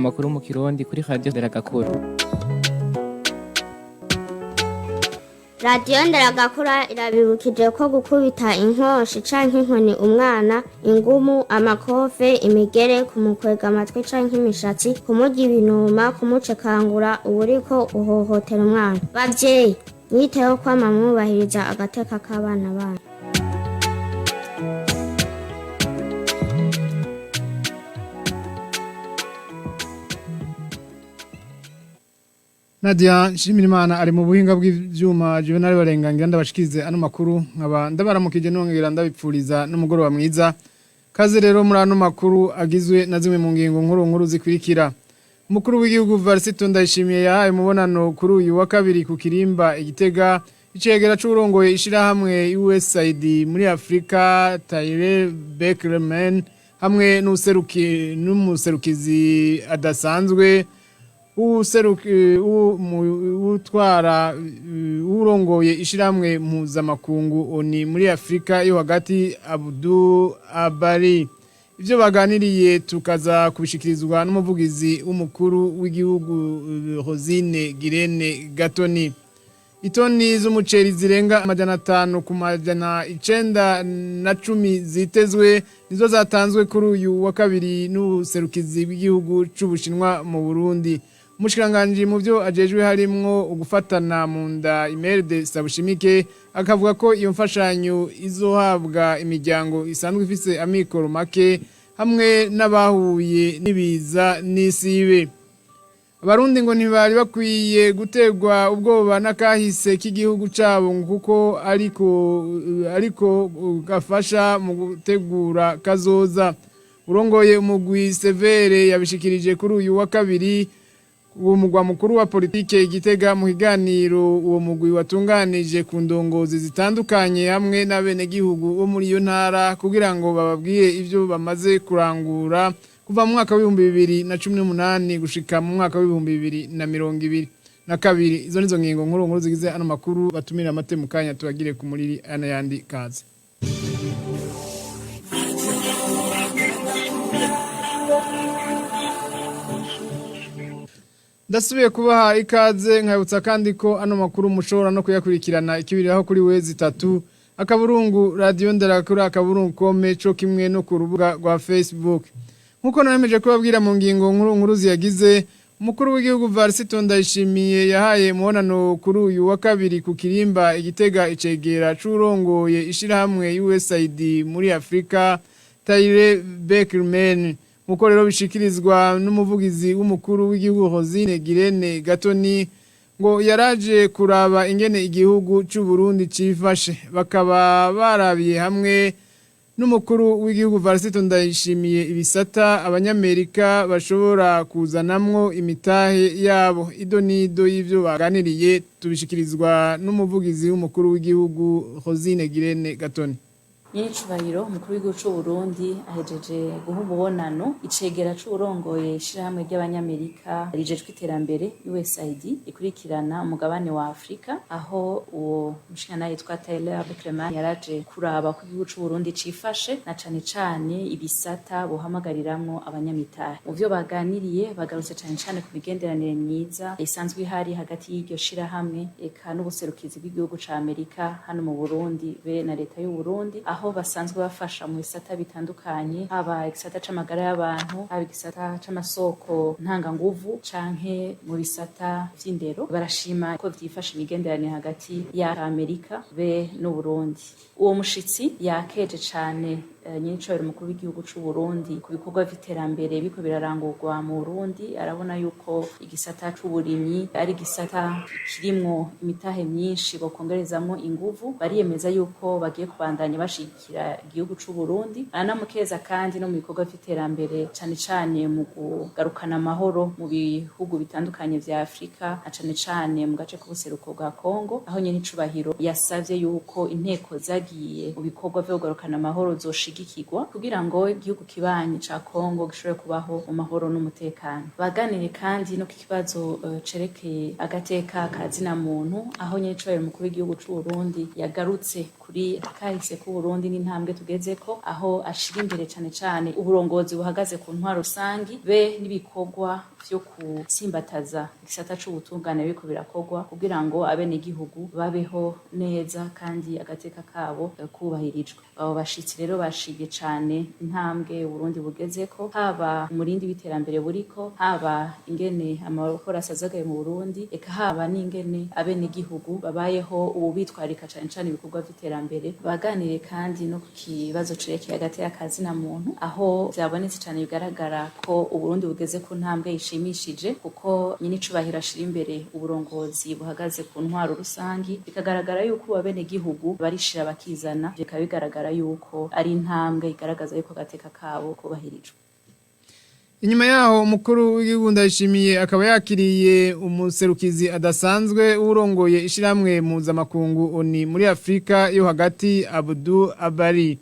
Amakuru mu Kirundi kuri Radio Nderagakura. Radiyo Nderagakura irabibukije ko gukubita inkoshi canke inkoni umwana, ingumu, amakofe, imigere, kumukwega amatwi canke imishatsi, kumurya ibinuma, kumucekangura uba uriko uhohotera umwana. Bavyeyi, mwiteho kwama mwubahiriza agateka k'abana banyu. Nadia Nshimirimana ari mu buhinga bw'ivyuma. Juvenal Barengangira ndabashikize ano makuru, nkaba ndabaramukije nongera ndabipfuriza n'umugoroba mwiza. Kaze rero muri ano makuru agizwe na zimwe mu ngingo nkuru nkuru zikurikira. Umukuru w'igihugu Varisito Ndayishimiye yahaye umubonano kuri uyu wa kabiri ku Kirimba Igitega icegera c'urongoye ishirahamwe USAID muri Afrika, Tyler Beckerman, hamwe n'useruki n'umuserukizi adasanzwe utwara urongoye ishiramwe mpuzamakungu ONU muri Afrika yo hagati, Abdu Abari. Ivyo baganiriye tukaza kubishikirizwa n'umuvugizi w'umukuru w'igihugu, Rosine Girene Gatoni. Itoni z'umuceri zirenga 500 ku 910 zitezwe nizo zatanzwe kuri uyu wa kabiri n'ubuserukizi bw'igihugu c'Ubushinwa mu Burundi. Umushikiranganji mu byo ajejwe harimwo ugufatana mu nda, Imerde Sabushimike, akavuga ko iyo mfashanyo izohabwa imiryango isanzwe ifise amikoro make hamwe n'abahuye n'ibiza n'isibe. Abarundi ngo ntibari bakwiye guterwa ubwoba n'akahise k'igihugu cabo, kuko ariko gafasha mu gutegura kazoza. Urongoye umugwi Severe yabishikirije kuri uyu wa kabiri uwo mugwa mukuru wa politike Igitega, mu kiganiro uwo mugwi watunganije ku ndongozi zitandukanye hamwe n'abenegihugu bo muri iyo ntara, kugira ngo bababwire ivyo bamaze kurangura kuva mu mwaka w'2018 gushika mu mwaka w'2022. Izo nizo ngingo nkuru nkuru zigize ano makuru. Batumira amate mu kanya tubagire ku muriri ana yandi. Kaze. Ndasubiye kubaha ikaze, nkabutsa kandi ko ano makuru mushobora no kuyakurikirana ikibiriraho kuri www.radionderakura.com, co kimwe no ku rubuga rwa Facebook. Nkuko naremeje kubabwira mu ngingo nkuru nkuru ziyagize, umukuru w'igihugu Varisito Ndayishimiye yahaye umubonano kuri uyu wa kabiri ku Kirimba Igitega icegera c'urongoye ishirahamwe USAID muri Afrika, Tyler Beckerman. Nkuko rero bishikirizwa n'umuvugizi w'umukuru w'igihugu, Rosine Girene Gatoni, ngo yaraje kuraba ingene igihugu c'u Burundi cifashe. Bakaba barabiye hamwe n'umukuru w'igihugu Varisito Ndayishimiye ibisata abanyamerika bashobora kuzanamwo imitahe yabo. Ido nido y'ivyo baganiriye tubishikirizwa n'umuvugizi w'umukuru w'igihugu, Rosine Girene Gatoni. Nyiricubahiro umukuru w'igihugu c'u Burundi ahejeje guha umubonano icegera c'uwurongoye ishirahamwe ry'abanyamerika rijejwe iterambere USAID ikurikirana umugabane wa Afrika, aho uwo mushingantahe yitwa Tyler Beckerman yaraje kuraba ko igihugu c'u Burundi cifashe, na cane cane ibisata bohamagariramwo abanyamitahe. Mu vyo baganiriye bagarutse cane cane ku migenderanire myiza isanzwe ihari hagati y'iryo shirahamwe eka n'ubuserukizi bw'igihugu ca Amerika hano mu Burundi be na leta y'u Burundi, aho basanzwe bafasha mu bisata bitandukanye, haba igisata c'amagara y'abantu, haba igisata c'amasoko ntanganguvu canke mu bisata vy'indero. Barashima ko vyifasha imigenderanire hagati ya Amerika be n'Uburundi. Uwo mushitsi yakeje cane nyiricubahiro umukuru w'igihugu c'u Burundi ku bikorwa vy'iterambere biriko birarangurwa mu Burundi. Arabona yuko igisata c'uburimyi ari igisata kirimwo imitahe myinshi bokongerezamwo inguvu. Bariyemeza yuko bagiye kubandanya bashigikira igihugu c'u Burundi. Aranamukeza kandi no mu bikorwa vy'iterambere, cane cane mu kugarukana amahoro mu bihugu bitandukanye vya Afrika, na cane cane mu gace k'ubuseruko bwa Kongo, aho nyenicubahiro yasavye yuko inteko zagiye mu bikorwa vyo kugarukana amahoro zoshigikirwa. boshigikirwa kugira ngo igihugu kibanyi ca Kongo gishobore kubaho mu mahoro n'umutekano. Baganire kandi no ku kibazo cerekeye agateka ka zina muntu, aho nyene umukuru w'igihugu c'u Burundi yagarutse kuri kahise k'u Burundi n'intambwe tugezeko, aho ashira imbere cane cane uburongozi buhagaze ku ntwaro rusangi be n'ibikorwa vyo kutsimbataza igisata c'ubutungane biriko birakorwa kugira ngo abenegihugu babeho neza kandi agateka kabo kubahirijwe. Abo bashitsi rero bashimye cane intambwe Burundi bugezeko, haba umurindi w'iterambere buriko, haba ingene amahoro asazagaye mu Burundi, eka haba n'ingene abenegihugu babayeho ubu bitwarika cane cane ibikorwa vy'iterambere. Baganire kandi no ku kibazo cerekeye agateka ka zina muntu, aho vyabonetse cane bigaragara ko Uburundi bugeze ku ntambwe ishimishije, kuko nyine icubahiro ashira imbere uburongozi buhagaze ku ntwaro rusangi, bikagaragara yuko abenegihugu barishira bakizana, bikaba bigaragara yuko ari intambwe igaragaza yuko agateka kabo kubahirijwe. Inyuma yaho umukuru w'igihugu Ndayishimiye akaba yakiriye umuserukizi adasanzwe urongoye ishiramwe mpuzamakungu ONU muri Afrika yo hagati, Abdou Abari,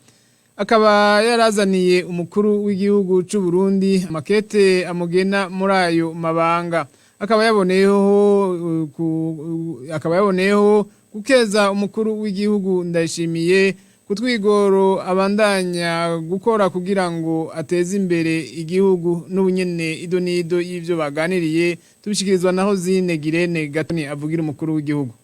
akaba yarazaniye umukuru w'igihugu c'u Burundi amakete amugena muri ayo mabanga, akaba yaboneyeho gukeza umukuru w'igihugu Ndayishimiye kutwigoro abandanya gukora kugira ngo ateze imbere igihugu. N'ubunyene ido nido y'ivyo baganiriye tubishikirizwa naho zine Girene Gatoni avugira umukuru w'igihugu.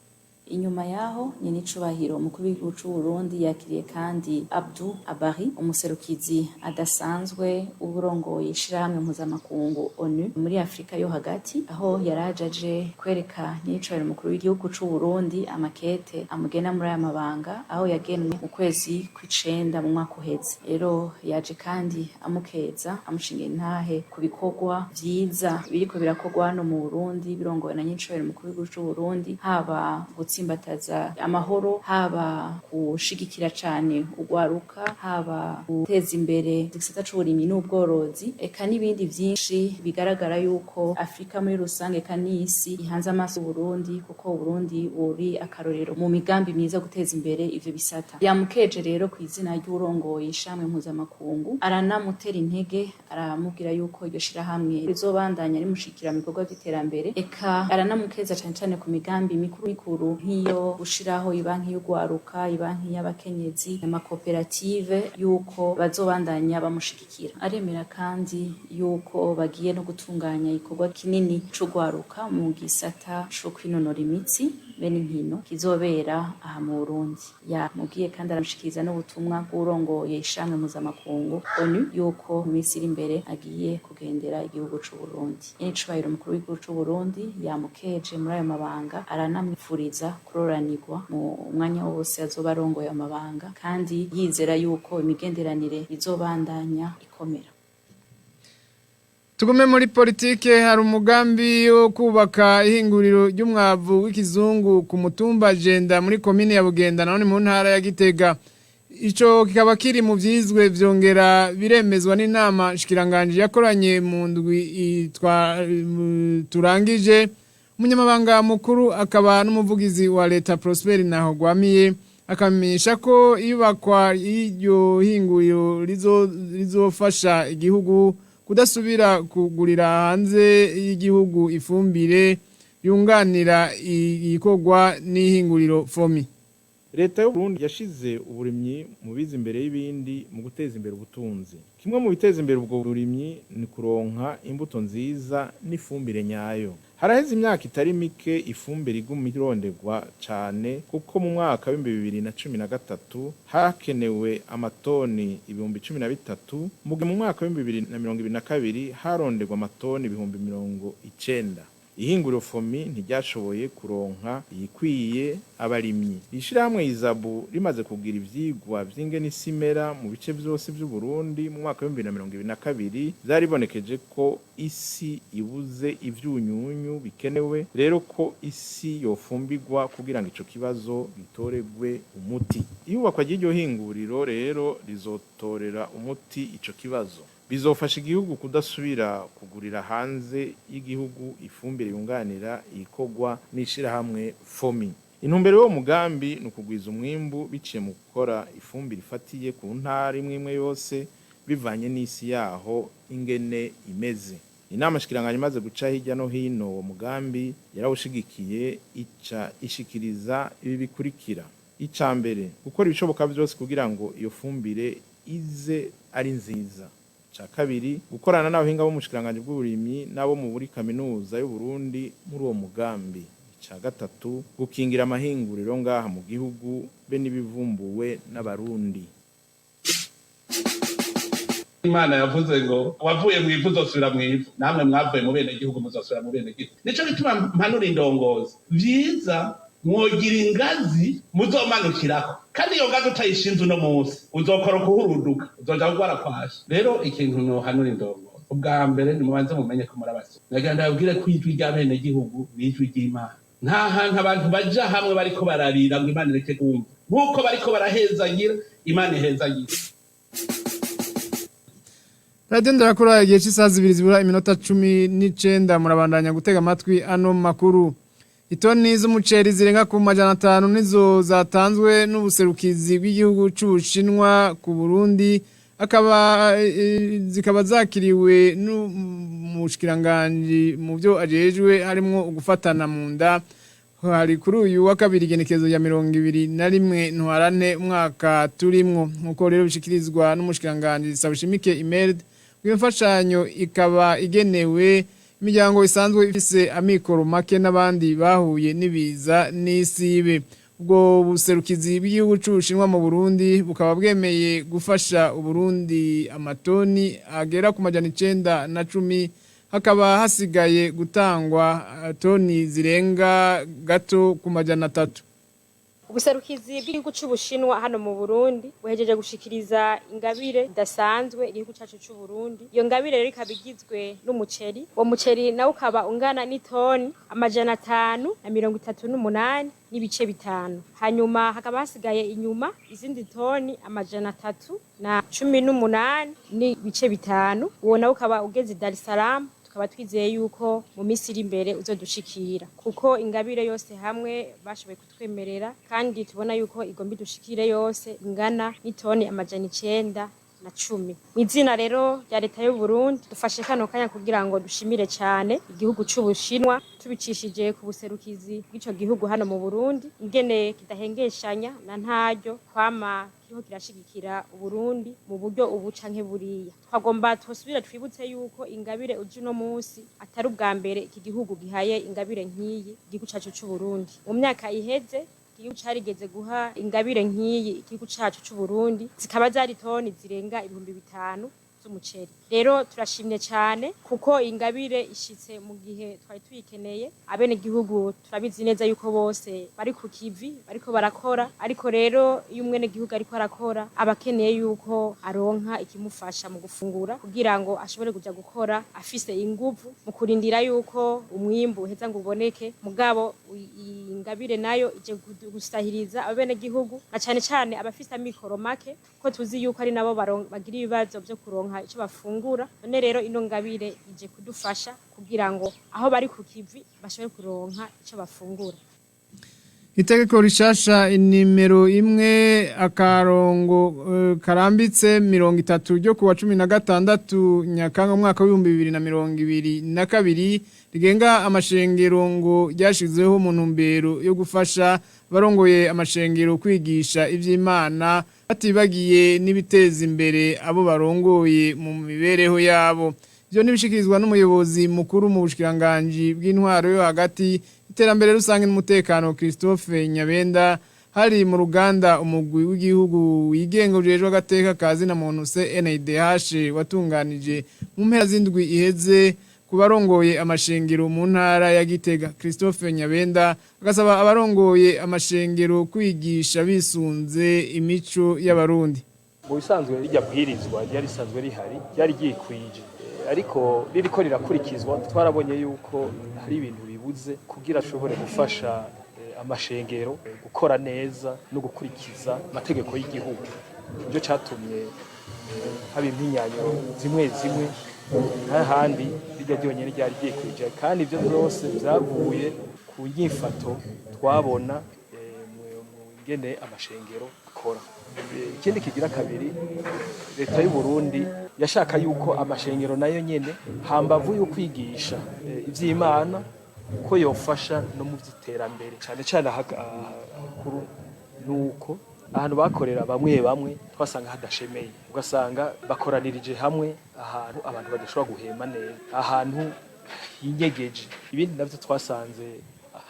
Inyuma yaho nyene icubahiro umukuru w'igihugu c'u Burundi yakiriye kandi Abdou Abari, umuserukizi adasanzwe uburongoye ishirahamwe mpuzamakungu ONU muri Afrika yo hagati, aho yaraje aje kwereka nyene icubahiro umukuru w'igihugu c'u Burundi amakete amugena muri aya mabanga, aho yagenwe mu kwezi kw'icenda mu mwaka uheze. Rero yaje kandi amukeza, amushingira intahe ku bikorwa vyiza biriko birakorwa hano mu Burundi birongowe na nyene icubahiro umukuru w'igihugu c'u Burundi, haba gutsimbataza amahoro, haba gushigikira cane urwaruka, haba guteza imbere igisata c'uburimyi n'ubworozi, eka n'ibindi vyinshi bigaragara yuko Afrika muri rusange eka n'isi ihanze amaso Burundi, kuko Burundi buri akarorero mu migambi myiza guteza imbere ivyo bisata. Yamukeje rero kw'izina ry'urongoye ishamwe mpuzamakungu, aranamutera intege, aramubwira yuko iryo shirahamwe rizobandanya rimushikira mu bikorwa vy'iterambere, eka aranamukeza cane cane ku migambi mikuru mikuru nk'iyo gushiraho ibanki y'urwaruka, ibanki y'abakenyezi, amakoperative, yuko bazobandanya bamushigikira. Aremera kandi yuko bagiye no gutunganya igikorwa kinini c'urwaruka mu gisata co kwinonora imitsi bene inkino kizobera aha mu Burundi. Yamubwiye kandi aramushikiriza n'ubutumwa bw'urongoye ishamwe mpuzamakungu ONU yuko mu minsi iri imbere agiye kugendera igihugu c'u Burundi. Nyene icubahiro umukuru w'igihugu c'u Burundi yamukeje muri ayo mabanga, aranamwipfuriza kuroranirwa mu mwanya wose azoba arongoye amabanga, kandi yizera yuko imigenderanire izobandanya ikomera. Tugume muri politike. Hari umugambi wo kubaka ihinguriro ry'umwavu w'ikizungu ku mutumba Jenda muri komine ya Bugenda, naho ni mu ntara ya Gitega. Ico kikaba kiri mu vyizwe vyongera biremezwa n'inama shikiranganje yakoranye mu ndwi turangije. Umunyamabanga mukuru akaba n'umuvugizi wa leta, Prosper Ntahogwamiye, akamenyesha ko iyubakwa y'iryo hinguriro rizofasha igihugu kudasubira kugurira hanze y'igihugu ifumbire yunganira ikorwa n'ihinguriro FOMI. Leta y'u Burundi yashize uburimyi mu biza imbere y'ibindi mu guteza imbere ubutunzi. Kimwe mu biteza imbere ubwo burimyi ni kuronka imbuto nziza n'ifumbire nyayo. Haraheze imyaka itari mike ifumbire iguma ironderwa cane, kuko mu mwaka w'2013 hakenewe amatoni 13,000, mu gihe mu mwaka w'2022 haronderwa amatoni 90,000. Ihinguriro FOMI ntiryashoboye kuronka iyikwiye abarimyi. Ishirahamwe ISABU rimaze kugira ivyigwa vy'ingene isi imera mu bice vyose vy'u Burundi mu mwaka w'2022, vyaribonekeje ko isi ibuze ivyunyunyu bikenewe, rero ko isi yofumbirwa kugira ngo ico kibazo gitoregwe umuti. Iyubakwa ry'iryo hinguriro rero rizotorera umuti ico kibazo, bizofasha igihugu kudasubira kugurira hanze y'igihugu ifumbire yunganira ikorwa n'ishirahamwe FOMI. Intumbero y'uwo mugambi ni ukugwiza umwimbu biciye mu gukora ifumbire ifatiye ku ntara imwe imwe yose bivanye n'isi yaho ingene imeze. Inama shikiranganje imaze guca hirya no hino uwo mugambi yarawushigikiye, ica ishikiriza ibi bikurikira: Ica mbere, gukora ibishoboka byose kugira ngo iyo fumbire ize ari nziza. Ica kabiri, gukorana n'abahinga bo mu bushikiranganji bw'uburimyi n'abo mu buri kaminuza y'u Burundi muri uwo mugambi. Ica gatatu, gukingira amahinguriro ngaha mu gihugu be n'ibivumbuwe n'abarundi. Imana yavuze ngo wavuye mu ivu uzosubira mu ivu, namwe mwavuye mu bene gihugu muzosubira mu bene gihugu. Nico gituma mpanura indongozi, vyiza mwogira ingazi muzomanukirako, kandi iyo ngazi utayishinze uno munsi uzokora ukuhuruduka, uzoja kugwara kwasha. Rero ikintu nohanura indongozi, ubwa mbere nimubanze mumenye ko muri abasuma. Nagira ndababwire ko ijwi ry'abenegihugu ni ijwi ry'Imana. Nta hantu abantu baja hamwe bariko bararira ngo Imana ireke kumva, nk'uko bariko barahezagira Imana ihezagira. Radio Ndarakura, igihe cy'isaha 2 zibura iminota 19, murabandanya gutega amatwi ano makuru. Itoni z'umuceri zirenga ku 500 nizo zatanzwe n'ubuserukizi bw'igihugu c'Ubushinwa ku Burundi, akaba zikaba zakiriwe n'umushikiranganji mu byo ajejwe harimwo ugufatana mu nda. Hari kuri uyu wa kabiri, igenekerezo ya 21 Ntwarante umwaka turimwo. Nkuko rero bishikirizwa n'umushikiranganji Sabushimike Imelda, iyo mfashanyo ikaba igenewe imiryango isanzwe ifise amikoro make n'abandi bahuye n'ibiza n'isibe. Ubwo buserukizi bw'igihugu c'Ubushinwa mu Burundi bukaba bwemeye gufasha Uburundi amatoni agera ku 910, hakaba hasigaye gutangwa toni zirenga gato ku 300. Ubuserukizi bw'igihugu c'Ubushinwa hano mu Burundi buhejeje gushikiriza ingabire idasanzwe igihugu cacu c'Uburundi. Iyo ngabire rero ikaba igizwe n'umuceri. Uwo muceri nawo ukaba ungana n'itoni 538.5, hanyuma hakaba hasigaye inyuma izindi toni 318.5. Uwo nawo ukaba ugeze i Dar es Salaam, tukaba twizeye yuko mu minsi iri imbere uzodushikira, kuko ingabire yose hamwe bashoboye kutwemerera kandi tubona yuko igomba idushikire yose ingana n'itoni 910. Mu izina rero rya leta y'u Burundi, dufashe kano kanya kugira ngo dushimire cyane igihugu c'Ubushinwa tubicishije ku buserukizi bw'ico gihugu hano mu Burundi, ingene kidahengeshanya na ntaryo kwama kiriho kirashigikira Uburundi mu buryo ubu canke buriya. Twagomba twosubira twibutse yuko ingabire uje uno munsi atari ubwa mbere iki gihugu gihaye ingabire nk'iyi igihugu cacu c'Uburundi. Mu myaka iheze igihugu carigeze guha ingabire nk'iyi igihugu cacu c'Uburundi, zikaba zari toni zirenga 5000 z'umuceri. Rero turashimye cyane kuko ingabire ishitse mu gihe twari tuyikeneye. Abene gihugu turabizi neza yuko bose bari ku kivi, bariko barakora, ariko rero iyo umwene gihugu ariko arakora aba akeneye yuko aronka ikimufasha mu gufungura kugira ngo ashobore kuja gukora afise inguvu mu kurindira yuko umwimbu uheza ngo uboneke. Mugabo ingabire nayo ije gusahiriza abene gihugu na cane cane abafise amikoro make, ko tuzi yuko ari nabo bagira ibibazo vyo kuronka ico bafungura. None rero ino ngabire ije kudufasha kugira ngo aho bari ku kivi bashobore kuronka ico bafungura. Itegeko rishasha inimero 1 akarongo karambitse 30 ryo kuwa 16 Nyakanga umwaka w'2022 rigenga amashengero ngo ryashizeho mu ntumbero yo gufasha barongoye amashengero kwigisha ivy'Imana batibagiye n'ibiteza imbere abo barongoye mu mibereho yabo. Ivyo nibishikirizwa n'umuyobozi mukuru mu bushikiranganji bw'intwaro yo hagati, iterambere rusange n'umutekano, Christophe Nyabenda, hari mu ruganda umugwi w'igihugu wigenga ujejwe agateka kazi na muntu CNDH watunganije mu mpera z'indwi iheze ku barongoye amashengero mu ntara ya Gitega. Christophe Nyabenda agasaba abarongoye amashengero kwigisha bisunze imico y'Abarundi. Mu bisanzwe rijya bwirizwa ryari risanzwe rihari, ryari ryikwije, ariko ririko rirakurikizwa twarabonye yuko hari ibintu bibuze kugira ashobore gufasha amashengero gukora neza no gukurikiza amategeko y'igihugu. Nivyo catumye haba impinyanyo zimwe zimwe, nk'ahandi rirya ryonyene ryari ryikwije, kandi ivyo vyose vyavuye ku nyifato twabona. ingene amashengero akora. Ikindi kigira kabiri, leta y'u Burundi yashaka yuko amashengero nayo nyene hambavu yo kwigisha ivy'Imana ko yofasha no mu vy'iterambere, cane cane ahakuru nuko ahantu bakorera bamwe bamwe twasanga hadashemeye, ugasanga bakoranirije hamwe ahantu abantu badashobora guhema neza, ahantu hinyegeje. Ibindi navyo twasanze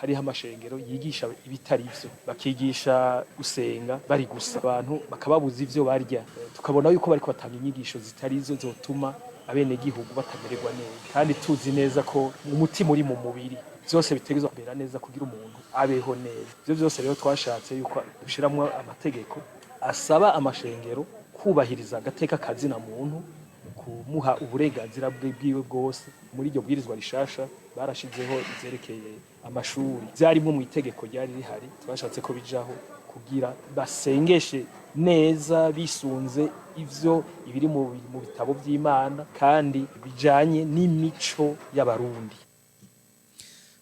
hariho amashengero yigisha ibitari vyo, bakigisha gusenga bari gusa, abantu bakababuza ivyo barya. Tukabona yuko bariko batanga inyigisho zitari zo zotuma abenegihugu batamererwa neza, kandi tuzi neza ko umutima uri mu mubiri, vyose bitegerezwa kumera neza kugira umuntu abeho neza. Ivyo vyose rero twashatse yuko dushiramwo amategeko asaba amashengero kubahiriza agateka kazina muntu, kumuha uburenganzira bwe bwiwe bwose. Muri iryo bwirizwa rishasha barashizeho ivyerekeye amashuri, vyarimwo mu itegeko ryari rihari, twashatse ko bijaho kugira basengeshe neza bisunze ivyo ibiri mu bitabo vy'Imana kandi bijanye n'imico y'Abarundi.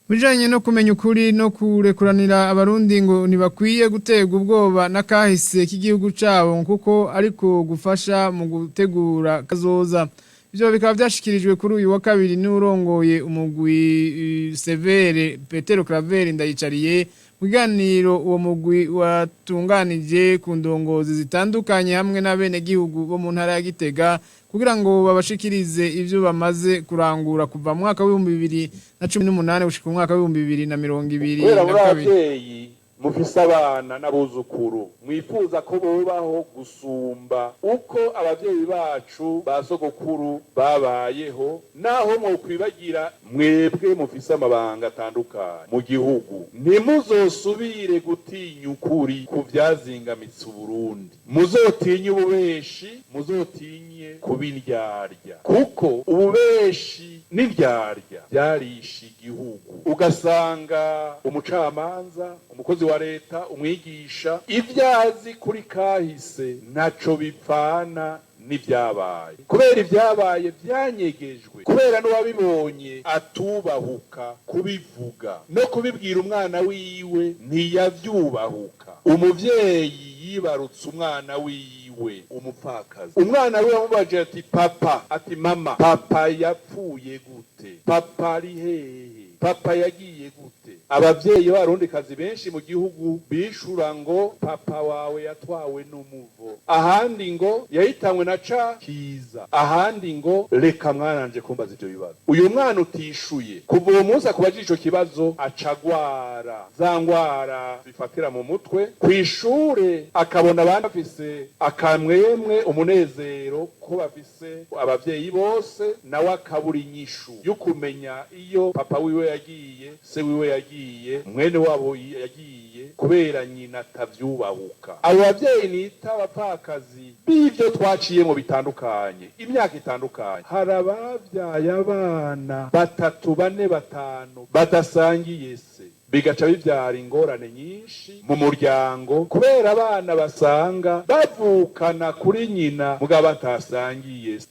Bijanye no kumenya ukuri no kurekuranira, Abarundi ngo ntibakwiye guterwa ubwoba n'akahise k'igihugu cabo, kuko ariko gufasha mu gutegura kazoza. Ivyo bikaba vyashikirijwe kuri uyu wa kabiri n'urongoye umugwi Severe, Petero Claver Ndayicariye, mu kiganiro uwo mugwi watunganije ku ndongozi zitandukanye hamwe n'abenegihugu bo mu ntara ya Gitega, kugira ngo babashikirize ivyo bamaze kurangura kuva mu mwaka w'2018 gushika mu mwaka w'2022. Kubera muri abavyeyi mufise abana n'abuzukuru, mwifuza ko bobaho gusumba uko abavyeyi bacu ba sogokuru babayeho, naho mwokwibagira mwebwe mufise amabanga atandukanye mu gihugu, ntimuzosubire gutinya ukuri ku vyazingamitse Uburundi. Muzotinye ububeshi, muzotinye kubindyarya, kuko ububeshi n'indyarya vyarishe igihugu. Ugasanga umucamanza, umukozi wa leta, umwigisha, ivyo azi kuri kahise ntaco bipfana n'ivyabaye, kubera ivyabaye vyanyegejwe, kubera n'uwabibonye atubahuka kubivuga no kubibwira umwana wiwe, ntiyavyubahuka. Umuvyeyi yibarutse umwana wiwe umupfakazi, umwana wiwe amubajije ati papa, ati mama, papa yapfuye gute, papa ari hehe, papa yagiye gute? Abavyeyi b'Abarundikazi benshi mu gihugu bishura ngo papa wawe yatwawe n'umuvo, ahandi ngo yahitanywe na ca kiza, ahandi ngo reka mwananje kumbaza ivyo bibazo. Uyu mwana utishuye, kuva uwo munsi akubajije ico kibazo, acagwara za ngwara zifatira mu mutwe. Kw'ishure akabona abandi bafise akamwemwe, umunezero ko bafise abavyeyi bose, nawe akabura inyishu yo kumenya iyo papa wiwe yagiye, se wiwe yagiye, mwene wabo yagiye, kubera nyina atavyubahuka. Abo bavyeyi nita abapfakazi b'ivyo twaciyemo bitandukanye, imyaka itandukanye, hari abavyaye abana batatu, bane, batanu badasangiye se, bigaca bivyara ingorane nyinshi mu muryango, kubera abana basanga bavukana kuri nyina mugabo batasangiye se.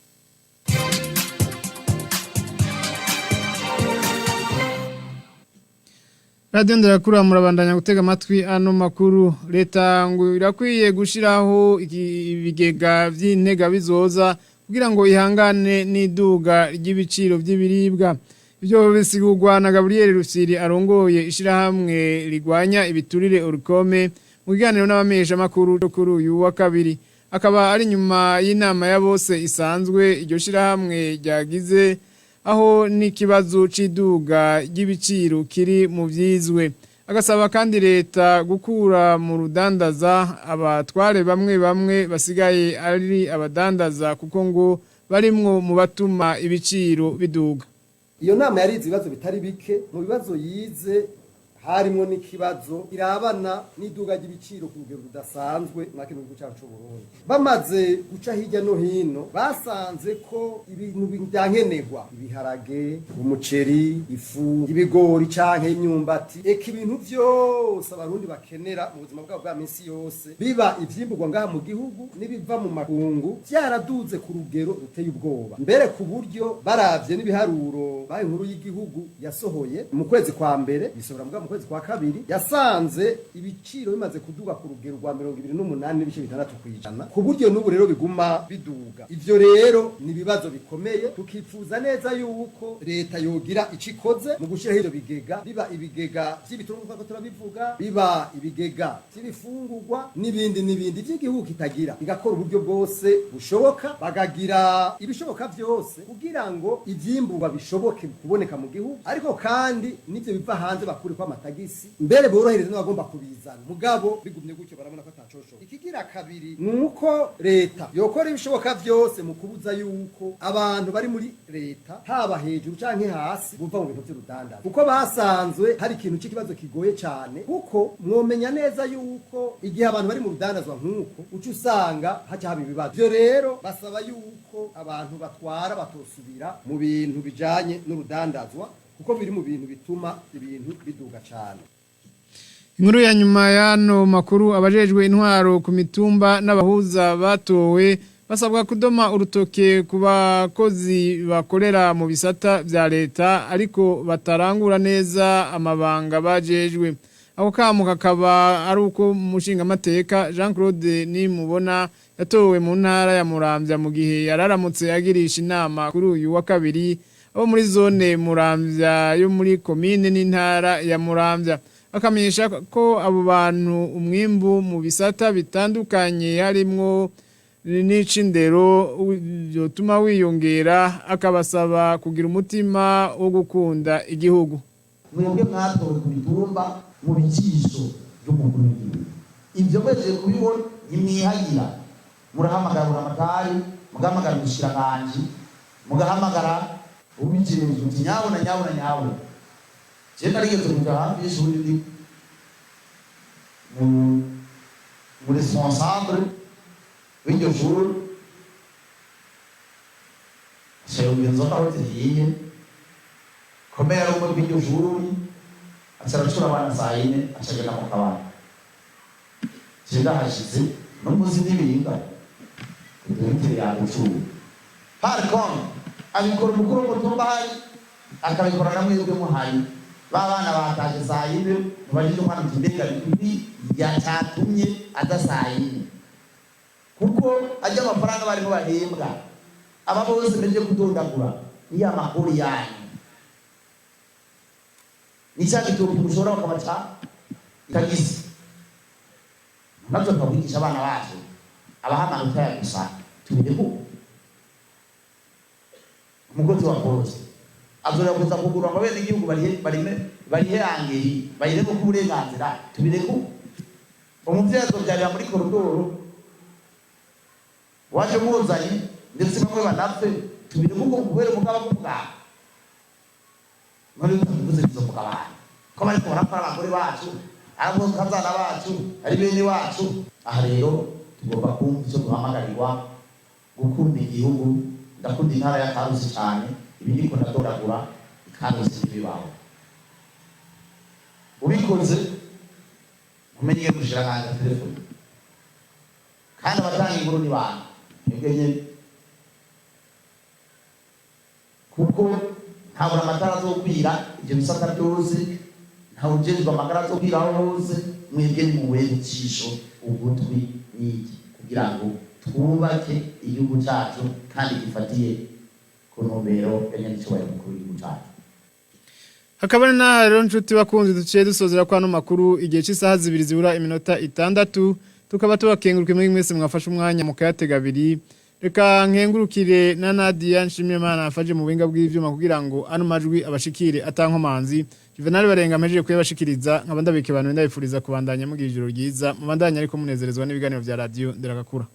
Radio Nderakura, murabandanya gutega amatwi ano makuru. Leta ngo irakwiye gushiraho ibigega vy'intega bizoza kugira ngo ihangane n'iduga ry'ibiciro vy'ibiribwa. Ivyo bisigurwa na Gabriel Rusiri arongoye ishirahamwe rigwanya ibiturire Orukome, mu kiganiro n'abamenyesha makuru kuri uyu wa kabiri, akaba ari nyuma y'inama ya bose isanzwe iryo shirahamwe ryagize, aho n'ikibazo c'iduga ry'ibiciro kiri mu vyizwe. Agasaba kandi leta gukura mu rudandaza abatware bamwe bamwe basigaye ari abadandaza, kuko ngo barimwo mu batuma ibiciro biduga. Iyo nama yarize ibibazo bitari bike. Mu bibazo yize harimwo n'ikibazo irabana n'iduga ry'ibiciro ku rugero rudasanzwe mwa kino gihugu cyacu c'Uburundi. Bamaze guca hirya no hino, basanze ko ibintu byankenerwa, ibiharage, umuceri, ifu y'ibigori canke imyumbati, eka ibintu vyose Abarundi bakenera mu buzima bwabo bwa minsi yose, biba ivyimburwa ngaha mu gihugu n'ibiva mu makungu, vyaraduze ku rugero ruteye ubwoba, mbere ku buryo baravye n'ibiharuro Banki Nkuru y'igihugu yasohoye mu kwezi kwa mbere bisohora mbwa mu kwezi kwa kabiri, yasanze ibiciro bimaze kuduga ku rugero rwa 28.6%, ku buryo n'ubu rero biguma biduga. Ivyo rero ni ibibazo bikomeye, tukifuza neza yuko leta yogira ico ikoze mu gushiraho ivyo bigega, biba ibigega vy'ibitoro nk'uko turabivuga, biba ibigega vy'ibifungurwa n'ibindi n'ibindi vy'igihugu kitagira, igakora uburyo bwose bushoboka, bagagira ibishoboka vyose kugira ngo ivyimburwa bishoboke kuboneka mu gihugu, ariko kandi n'ivyo biva hanze bakureko amatagisi, mbere borohereze n'abagomba kubizana. Mugabo bigumye gutyo barabona ko atacoshoboka. Ikigira kabiri ni uko leta yokora ibishoboka vyose mu kubuza yuko abantu bari muri leta, haba hejuru canke hasi, buva mu bintu vy'urudandazwa, kuko basanzwe hari ikintu c'ikibazo kigoye cane, kuko mwomenya neza yuko igihe abantu bari mu rudandazwa nk'uko uca usanga haca haba ibibazo. Ivyo rero basaba yuko abantu batwara batosubira mu bintu bijanye n'urudandazwa, kuko biri mu bintu bituma ibintu biduga cane. Inkuru ya nyuma y'ano makuru: abajejwe intwaro ku mitumba n'abahuza batowe basabwa kudoma urutoke ku bakozi bakorera mu bisata vya leta ariko batarangura neza amabanga bajejwe. Ako kamo kakaba ari uko umushingamateka Jean Claude Nimubona yatowe mu ntara ya Muramvya, mu gihe yararamutse agirisha inama kuri uyu wa kabiri abo muri zone Muramvya yo muri komine n'intara ya Muramvya, akamenyesha ko abo bantu umwimbu mu bisata bitandukanye harimwo n'icindero byotuma wiyongera, akabasaba kugira umutima wo gukunda igihugu. Mwebwe mwatowe ku mitumba mu bicisho by'umukuru w'igihugu, ibyo mwejeje kubibona, ntimwihagira, murahamagara buramatari, mugahamagara umushikiranganji, mugahamagara ubijejwe uti: "Nyabona, nyabona, nyabona." Je narigeze kuja hafi y'ishuri, ndi mu responsable w'iryo shuri, ashayumva inzoga aho zihiye, komera ari umwe kw'iryo shuri, aca aracura abana saa 4, aca agenda mu kabari. Je ndahashize n'umuzi n'ibinga dogiteri yagucura. Par contre abikora umukuru w'umutumba ahari, akabikora na mwebwe muhari. Ba bana bataje saa 4, mubajije umwana uti: "Mbega ibi yatatumye aza saa 4?" Kuko ajya amafaranga barimo bahembwa, aba bose mbeje kudondagura, niya makuru yanyu, ni cya gitoki mushobora bakabaca itagisi, nabyo twakwigisha abana bacu abaha amanota ya gusa. Tubireko umukozi wa polisi azora kuza kugura ngo bene igihugu barihe, barime, barihe angeri bayireko uburenganzira. Tubireko umuvyeyi azovyarira muri koridoro waje muzanye, ndetse bamwe banapfe. Tubireko ubwo kubera umugaba bw'umuganga none tutavuze bizovuga abantu ko bariko barapfa, abagore bacu, abakazana bacu, ari bene wacu. Aha rero tugomba kumva icyo duhamagarirwa: gukunda igihugu. Ndakunda intara ya Karusi cyane. Ibi ndiko ndadoragura, ikarusi ntibibaho. Ubikoze umenye ingene umushikiranganji telefone, kandi abatanga inkuru ni bantu mwebwe nyene, kuko ntabura amatara azokwira ibyo bisata byose, ntawe ujejwe amagara azokwira aho hose. Mwebwe ni mubuye gucisho ugutwi n'iki kugira ngo twubake igihugu cyacu kandi gifatiye ku ntumbero ya nyenicubahiro mukuru w'igihugu cyacu. Hakaba na rero, nshuti bakunzi, duciye dusozera kwa no makuru igihe cy'isaha 1:06, tukaba tubakenguruka muri mwese mwafashe umwanya mukayatega abiri. Reka nkengurukire na Nadia Nshimiyimana afashe mu buhinga bw'ivyuma kugira ngo ano majwi abashikire atankomanzi. Juvenal Barenga amejeje kuyabashikiriza, nkaba ndabike abantu ndabifuriza kubandanya mugira ijoro ryiza, mubandanya ariko munezerezwa n'ibiganiro vya radio Nderagakura.